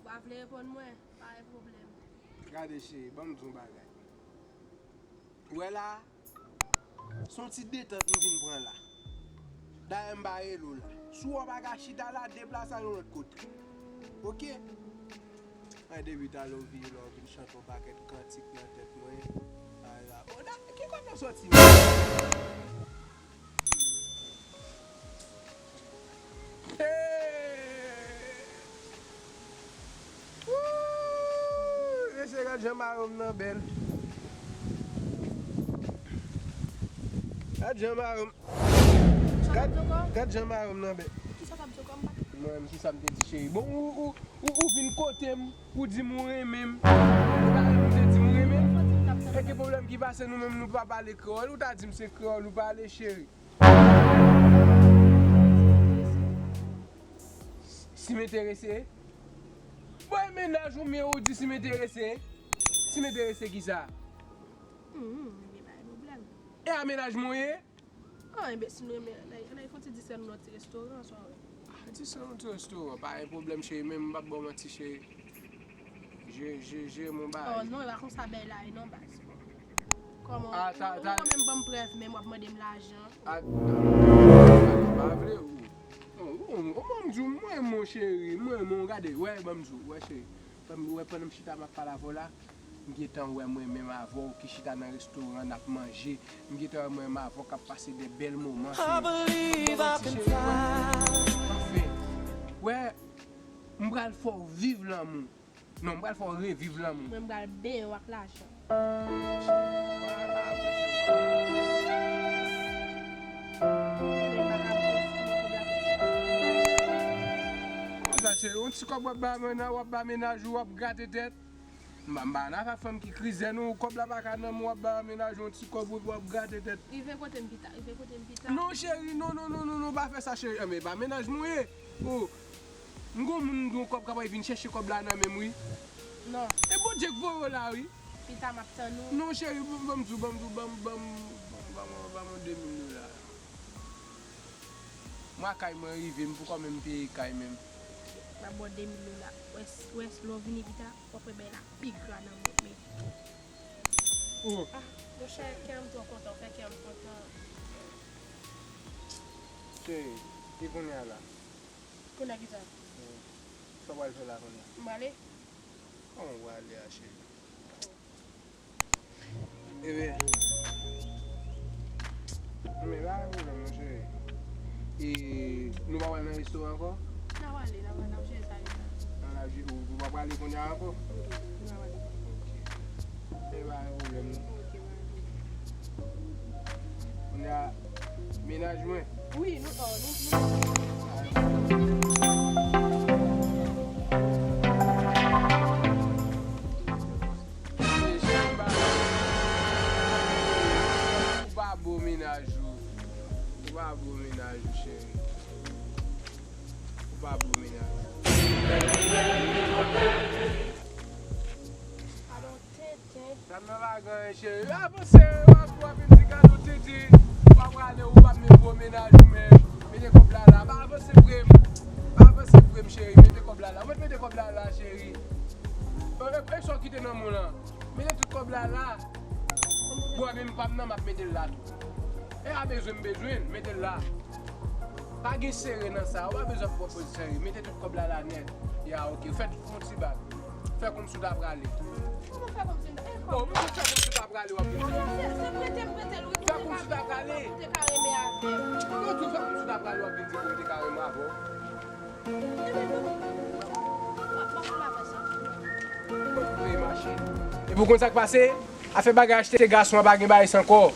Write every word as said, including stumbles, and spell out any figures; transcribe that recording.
Pa vle reponn mwen, pa gen pwoblèm. Gade cheri, ban m di w yon bagay. Ou wè la, se yon ti detant m vin pran la. Dayè m pa rele w la. Si w wè w pa ka chita la, deplase al yon lòt kote. Oke? Mwen depi talè w vini la, w vin chante yon pakèt kantik nan tèt mwen. Ala, bon, da, ki kote w soti menm? Hey! Woo! Mesye, gad jan mayo m nan bèl. Gad jan mayo m. Gad, gad jan mayo m nan bèl. Kisa w t ap di ankò, m pa tande? Mwen menm, se sa m te di, cheri. Bon, ou, ou, ou, ou vin kote m, ou di m ou renmen m. E pa renmen m te di m ou renmen m? E ki pwoblèm ki pase nou menm, nou pa pale kreyòl? Ou ta di m se kreyòl ou pale, cheri. Si m enterese? Bon, e mennaj ou m ye, ou di si m enterese? Si m enterese kisa? Hmm, ebyen, pa gen pwoblèm. E a mennaj mwen w ye? Ah, enben, si nou renmen, ann al, ann al fè yon ti disè nou nan ti restoran, sa w wè. Ah, disè nou ti restoran, pa gen pwoblèm, cheri, men m p ap ba w manti, cheri. Je, je, je, mon bagay. Oh, non, e pa konsa bagay la ye, non, baz. Kòman, ah, ta, ou, ta, ou menm ban m prèv, men w ap mande m lajan. Ah, pa vle, ou. Oh, oh, oh, ban m di w, mwen, mon cheri, mwen, mon, gade, wè, ban m di w, wè, cheri. Ban m, wè, pandan m chita, m ap pale avè w la. M gentan wè mwen menm avè w ki chita nan restoran, n ap manje. M gentan wè mwen menm avè w k ap pase de bèl moman, cheri. Anfen, wè, m pral fè w viv lanmou. Non, m pral fè w reviv lanmou. Mwen, m pral benyen w ak lajan. Konsa, cheri, yon ti kòb w ap ba mennaj, w ap ba mennaj ou, w ap grate tèt. M pa, m pa nan afè fanm ki krizè non, kòb la pa ka nan men w, w ap ba mennaj ou yon ti kòb epi w ap grate tèt. Rive kote m pita, rive kote m pita. Non, cheri, non, non, non, non, non, pa fè sa, cheri. Anben, e pa mennaj mwen w ye. Oh, m gon moun, m gon kòb k ap vin chèche kòb la nan men m, wi. Non. E Bondye k voye w la, wi. Pita, m ap tann ou. Non, cheri, ban, ban m di w, ban m di w, ban m, ban m, ban m, ban m, ban m yon de mil dola. Mwa kay mwen rive, m poko menm peye kay menm. M ap ba w de mil dola. Wè, wè, lè w vini pita, w ap wè bagay la pi gra nan men w. Oh. Ah, monchè, kè m twò kontan, w fè kè m kontan. Cheri, e kounye a la? Kounye a kisa? Sa w pral fè la kounye a? M prale. Kòman w prale a, cheri? Ebyen, men pa gen pwoblèm non, cheri. E nou pa pral nan restoran ankò? N a prale, n a prale, n ap jere sa leta. N ap jere, ou, ou pa prale kounye a ankò? Mm, mm, n a prale. Ok. Men pa gen pwoblèm non. Ok, pa gen pwoblèm. Kounye a, mennaj mwen. Wi, nou, oh, nou, nou. Ou pa bo mennaj ou. Ou pa bo mennaj ou, cheri. Ou pa bo mennaj ou. Tenten. Dam nan pa gen anyen, cheri. Avanse, w ap, w ap vin di gado tenten. W ap prale, ou p ap menm bo mennaj ou menm. Mete kòb la la. Pa avanse vre m. Pa avanse vre m, cheri. Mete kòb la la. Ou mèt mete kòb la la, cheri. E, e, e sa w kite nan men w lan. Mete tout kòb la la. Bon, menm pa m nan, m ap mete l la tou. E a bezwen m bezwen l, mete l la. Pa gen sere nan sa, ou pa bezwen fè pwopoze sere. Mete tout kòb la la nèt. Ya, ok. Fè yon ti bag. Fè kòmsi w ta prale. Kòman fè kòmsi m ta, e, oh, ou fè kòmsi w ta prale, w ap vin di. Se, se prete m prete l, wi. Fè kòmsi w ta prale. Ou te ka renmen avè m. Ou di fè kòmsi w ta prale, w ap vin di, ou te ka renmen avè w. Ebyen, non. M ap, m ap, m ap fè sa. Ou peye machin. Epi w konn sa k pase? Afè bagay achte gason an pa gen bagay san kò.